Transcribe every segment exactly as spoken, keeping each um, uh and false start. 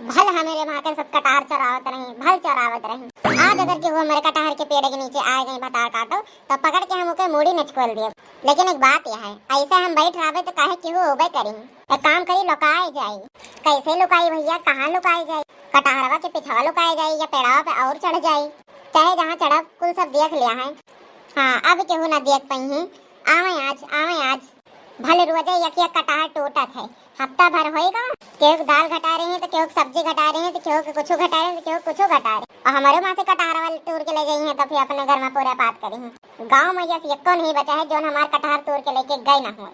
भल हमरे माँ के सब कटहर चोरावत रही, भल चोरावत रही। आज अगर केहू हमरे कटहर के पेड़ के नीचे आए गई भतार काटो, तो पकड़ के हम ओके मूड़ी नचकोल दिए। लेकिन एक बात यह है, ऐसे हम बैठ रहबे तो काहे केहू होबे करी। एक काम करी, लुकाए जाई। कैसे लुकाई भैया, कहाँ लुकाए जाई? कटहरवा के पिछवा लुकाए जाई या पेड़वा पे और चढ़ जाई? चाहे जहाँ चढ़ब, कुल सब देख लिया है। हाँ, अब केहू ना देख पइहीं। आवे आज, आवे आज। भले रोजे एक एक कटहर टूटत है, हफ्ता भर होएगा, केहू के दाल घटा रही है तो केहू के सब्जी घटा रही है तो केहू के कुछो घटा रही है तो केहू के कुछो घटा रही है। और हमारे माँ से कटहर वाले तूर के ले गई हैं तो फिर अपने घर में पूरा बात करी हैं। गाँव में यस यक्को नहीं बचा है जोन हमार कटहर तूर के लेके गए ना हो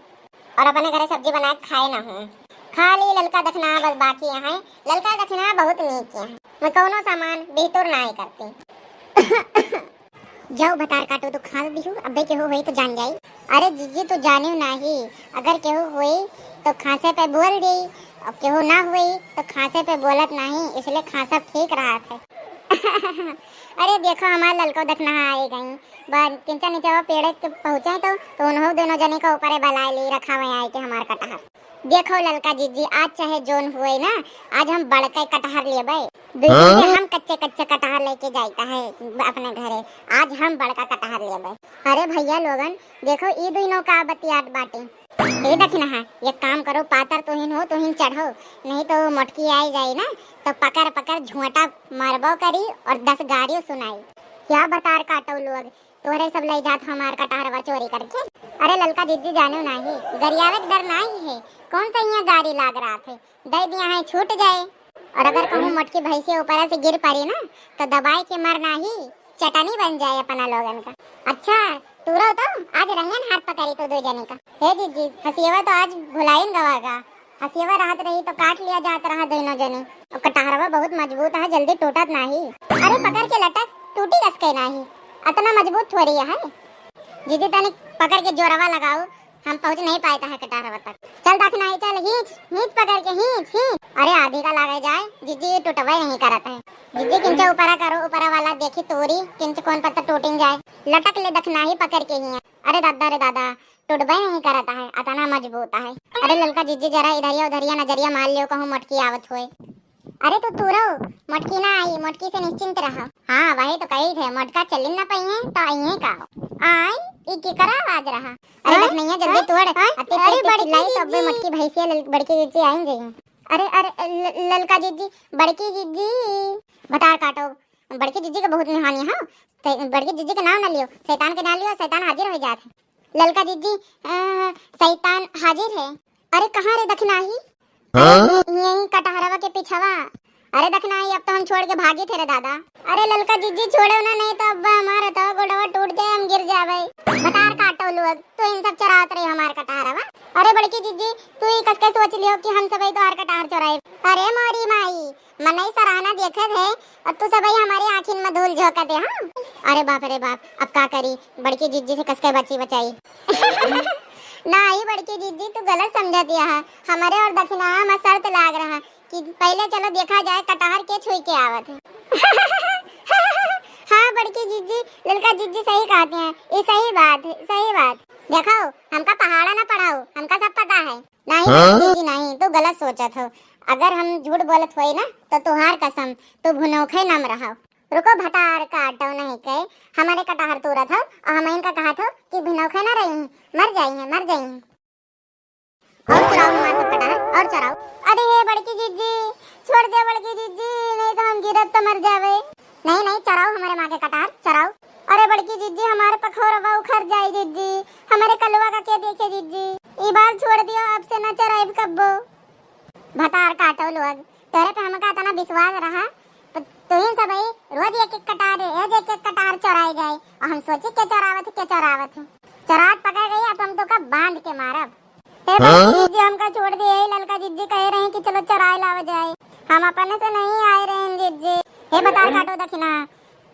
और अपने घरे सब्जी बना के खाए ना हो। खाली ललका दखना बस बाकी है। ललका दखना बहुत नीक है, मैं कौनो सामान बेहतर ना करती। जाओ भतार काटो तो खांस दिहू, अबे केहू होई तो जान जाई। अरे जिज्जी तू जानियो नाही, अगर केहू होई तो खांसे पे बोल दी, और केहू ना होई तो खांसे पे बोलत नाही, इसलिए खांसब ठीक रहत है। अरे देखो हमार ललको दखना आई गई, बा किंचा नीचे वो पेड़ के पहुँचे तो, तो उन्हों दोनों जने का ऊपरे बलाए ली रखा हुए आई के हमार कटहर। देखो ललका जिज्जी, आज चाहे जोन हुए ना, आज हम बड़का कटहर लेबे। दुई दिन से हाँ? हम कच्चे कच्चे कटहर लेके जाता है अपने घरे, आज हम बड़का कटहर लेबे। अरे भैया लोगन, देखो ई दुइनों का बतियात बाटे। ए दखिनहा, एक काम करो, पातर तुहिन हो, तुहिन चढ़ो, नहीं तो मोटकी आई जाई ना, तो पकड़ पकड़ झोंटा मारबो करी और दस गारियो सुनाई। क्या बतार काटो लोग, तोहरे सब लई जात हमार कटहरवा चोरी करके। अरे ललका जिज्जी जानियो नाही, गरियावे के डर नाही है, कौन सा यहाँ गारी लाग रहा थे, दे दिया है छूट जाए। और अगर कहूँ मोटकी भैंसिया ऊपर से गिर पड़ी ना तो दबाए के मर नाही, चटनी बन जाए अपना लोगन का। अच्छा तू रहो तो आज रंगन हाथ पकड़ी तो दो जने का। हे जिज्जी हसियवा तो आज भुलाइन गवा गा। हसियवा रहत रही तो काट लिया जात रहा दोनों जने। और कटहरवा बहुत मजबूत है, जल्दी टूटत नाही। अरे पकड़ के लटक, टूटी कस के नाही, अतना मजबूत थोड़ी है। जिज्जी तनिक पकड़ के जोरवा लगाओ, हम पहुँच नहीं पाए है कटहरवा तक। चल दखिनहा चल, हींच हींच पकड़ के हींच हींच। अरे आधी का लागे जाए जिज्जी, ये टूटबे नहीं करत है। जिज्जी किंचा ऊपरा करो, ऊपरा वाला देखी तोरी किंच कौन पत्ता टूटिन जाए। लटक ले दखिनहा पकड़ के ही। अरे दादा रे दादा, टूटबे नहीं करत है, अतना मजबूत है। अरे ललका जिज्जी जरा इधरिया उधरिया नजरिया मार लियो, कहूँ मोटकी आवत होए। अरे तू तूरो, मोटकी ना आई, मोटकी से निश्चिंत रहा। हाँ वही तो कही थे, मोटका चलिन ना पाई है तो आई है का? आई ई केकरा आवाज रहा? अरे हाँ? बस नहीं है, जल्दी हाँ? तोड़। हाँ? अति अरे तेज बड़की चिल्लाई तो अबे जिज्जी। मोटकी भैंसिया लल-, बड़की जिज्जी आई गई। अरे अरे ल-, ललका जिज्जी, बड़की जिज्जी। भतार काटो, बड़की जिज्जी का बहुत निहानी है। ते-, बड़की जिज्जी के नाम ना लियो, शैतान के नाम लियो, शैतान हाजिर हो जात है। ललका जिज्जी, अ, शैतान हाजिर है। अरे कहाँ रे दखिनहा? हाँ? अरे, यही कटहरवा के पिछवा। अरे दखिनहा, अब तो हम छोड़ के भागी थे रे दादा। अरे ललका जिज्जी छोड़ो ना, नहीं तो अब हमारा तो गोड़वा टूट जाए, हम गिर जावे। भतार काटो लोग, तू इन सब चरावत रही हमार कटहरवा। अरे बड़की जिज्जी, तू ही कसके सोच लियो कि हम सबई तोहार कटहर चोराए। अरे मोरी माई, मनई सराहना देखत है और तू सबई हमारे आँखिन में धूल झोंकत है, हाँ? अरे बाप रे बाप, अब का करी, बड़की जिज्जी से कसके बची बचाई। नाही बड़की जिज्जी, तू गलत समझत है, हमारे और दखिनहा में शर्त लाग रहा कि पहले चलो देखा जाए कटहर के छुई के आवत है। हाँ बड़की जिज्जी, ललका जिज्जी सही कहते हैं, ये सही बात है, सही बात। देखो, हमका पहाड़ा ना पढ़ाओ, हमका सब पता है। नहीं हाँ? बड़की जिज्जी नहीं, तू गलत सोचत हो। अगर हम झूठ बोलत होई ना तो तुहार कसम, तू भुनोखे नम रहो। रुको भतार काटो नहीं के, हमारे कटहर तूरत हो और हम इनका कहत हो कि भुनोखे ना रही, मर जाई है, मर जाई है। और चुराओ हमार सब कटहर, और चुराओ। अरे हे बड़की जिज्जी, छोड़ दे बड़की जिज्जी, नहीं तो हम गिरब तो मर जावे। नहीं, नहीं, चुराओ हमारे माँ के कटहर, चुराओ। अरे बड़की जिज्जी, हमारे पखोरवा उखड़ जाई जिज्जी, हमारे कलवा का के देखे जिज्जी, ई बार छोड़ दियो, अब से ना चुराइब कब्बो। भतार काटो लोग, तोरे पे हमका इतना विश्वास रहा, तो तुहिन सबई रोज एक एक कटहर, रोज एक एक कटहर चुराए जाए, और हम सोची के चुरावत है, के चुरावत है। चुरात पकड़ गई, अब हम तो का बांध के मारब। हे हाँ? बड़की जिज्जी, हमका छोड़ दे, यही ललका जिज्जी कहे रही कि चलो चुराए लावा जाए, हम अपने से नहीं आए रहे हैं जिज्जी। हे भतार काटो दखिनहा,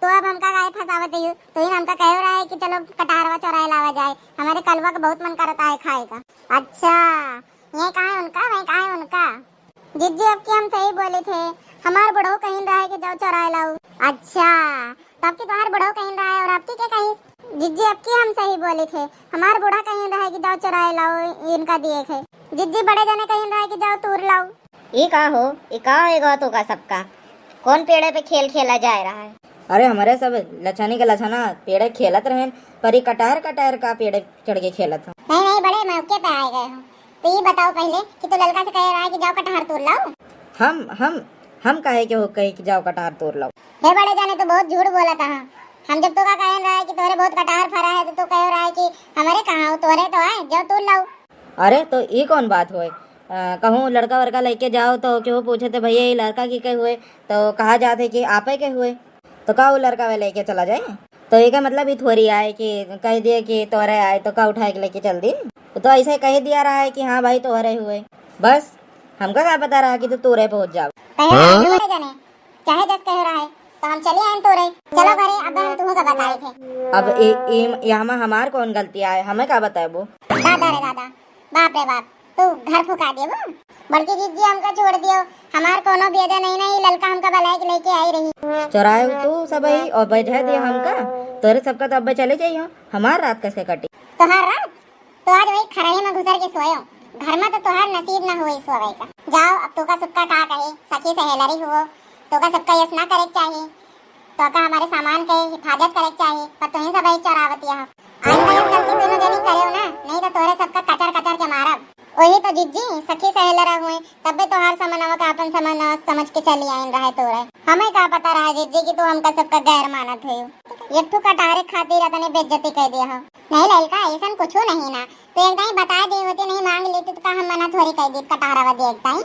तो अब हमका काहे फंसावत है? तो ही हमका कहे रहा है कि चलो कटहरवा चुराए लावा जाए, हमारे कलवा का बहुत मन करता है खाए का। अच्छा, ये कहाँ है उनका, वहीं कहाँ है उनका? जिज्जी, अब की हम सही बोले थे, हमार बुढ़ऊ कहीं रहा है कि जाओ चुराए लाओ। अच्छा, तो अब की तुम्हार बुढ़ऊ कहीं रहा है और अब की क्या कहीं? जिज्जी, अब की हम सही बोले थे, हमार बूढ़ा कहीं रहा है कि जाओ चुराए लाओ, इनका दिए थे। जिज्जी, बड़े जने कहीं रहा है कि जाओ तूर लाओ। ई का हो, ई का होइगा तोका सबका? कौन पेड़े पे खेल खेला जाए रहा है? अरे, हमरे सब लछनी के लछना पेड़े खेलत रहेन, पर ई कटहर, कटहर का पेड़े चढ़ के खेलत हो। नहीं, नहीं, बड़े मौके पे आए गए हो। तो ई बताओ पहले कि तू ललका से कहे रहा है कि जाओ कटहर तोड़ लाओ। हम, हम, हम काहे के हो कही कि जाओ कटहर तोड़ लाओ? हे बड़े जाने, तू बहुत झूठ बोलत हा। हम जब तोका कहे रहा है कि तोहरे बहुत कटहर फरा है, तो तू कहे रहा है कि हमरे कहाँ हो, तोहरे तो है, जाओ तोड़ लाओ। अरे, तो ई कौन बात होए? अ, कहूँ लड़का वड़का लेके जाओ तो केहू पूछे तो भैया, ई लड़का की के हुए? तो कहा जात है कि आपे के हुए। तो का उ लड़का वे लेके चला जाए? तो एके मतलब ई थोड़ी आए कि कह दिए कि तोहरे आए तो का उठाए के लेके चल दी? वो तो ऐसे कह दिया रहा है कि हाँ भाई, तोहरे हुए। बस, हमका का पता रहा कि तू तोरे पहुँच जाओ। कहे रहा है बड़े जाने, चाहे जस कहे रहा है, तो हम चले आए तोरे। चलो घरे, अब हम तुहू का बताए थे। अब ए, ए, यहाँ में हमार कौन गलती आए, हमें का बताबो? दादा रे दादा, बाप रे बाप, तू घर फुका देबो। बड़की जिज्जी हमका छोड़ दियो, हमार कोनो बेजा नहीं, नहीं, ललका हमका बलाए के लेके आई रही। चोराए हो तू सबही और बैठा दिया हमका, तोरे सबका तो अब चले जाइयो, हमार रात कैसे कटी? तोहार रात? तो आज वही खरड़े में घुसर के सोयो, घर में तो तोहार नसीब ना हुई सोवे का। जाओ, अब तोका सबका का कहे, सखी सहेलरी हुओ, तोका सबका यस ना करे के चाही। तोका हमारे सामान के हिफाजत करे के चाही, पर तुहीं सबही चोरावतिया हो। आइंदा यस गलती दोनों जनी करेउ ना, नहीं तो तोहरे सबका कचर कचर के मारब। वही तो जिज्जी, सखी सहेलरा हुए, तब्बे तोहार समनवा का अपन समनवा समझ के चली आइन रहे तोरे। हमें का पता रहा जिज्जी कि तू हमका सबका गैर मानत हुई। एक ठो कटहरे खातिर अतने बेइज्जती कह दिया हो। नहीं ललका, ऐसन कुछू नहीं ना। तो एक दाई बता दे होती, नहीं मांग लेती तो का हम मना थोड़ी कह दी कटहरवा दे एक दाई।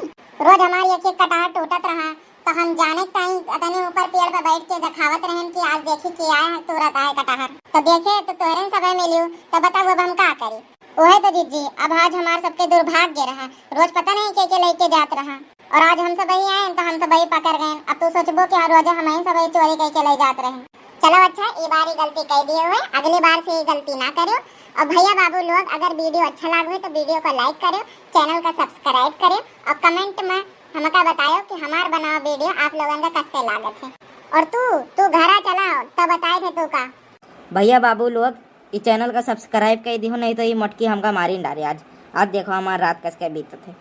रोज हमारी एक एक कटहर टूटत रहा, तो हम जाने ताई अतने ऊपर पेड़ पे बैठ के देखावत रहन कि आज देखी के आए है तोरा ताए कटहर। तो देखे तो तोहरे सबे मिलियो, तो बताओ अब हम का करी? ओहे तो जिज्जी, अब आज हमार सबके दुर्भाग्य रहा, रोज पता नहीं के के लेके जात रहा, और आज हम सबही आए तो हम सबही पकड़ गए। अब तू सोचबो कि हर रोज हम ही सबही चोरी कह के ले जात रहे। चलो अच्छा, ई बार ई गलती कह दिए हुए, अगली बार से ई गलती ना करियो। और भैया बाबू लोग, अगर वीडियो अच्छा लागे तो वीडियो को like करियो, चैनल का सब्सक्राइब करियो और कमेंट में हमका बतायो कि हमार बनावा वीडियो आप लोगन का कैसे लागत है। और तू, तू घरा चला तो बताए थे तू का। भैया बाबू लोग, ई चैनल का सब्सक्राइब कर दिहो, नहीं तो ई मोटकी हमका मारी न डारे आज। आज देखो हमार रात कैसे बीतत है।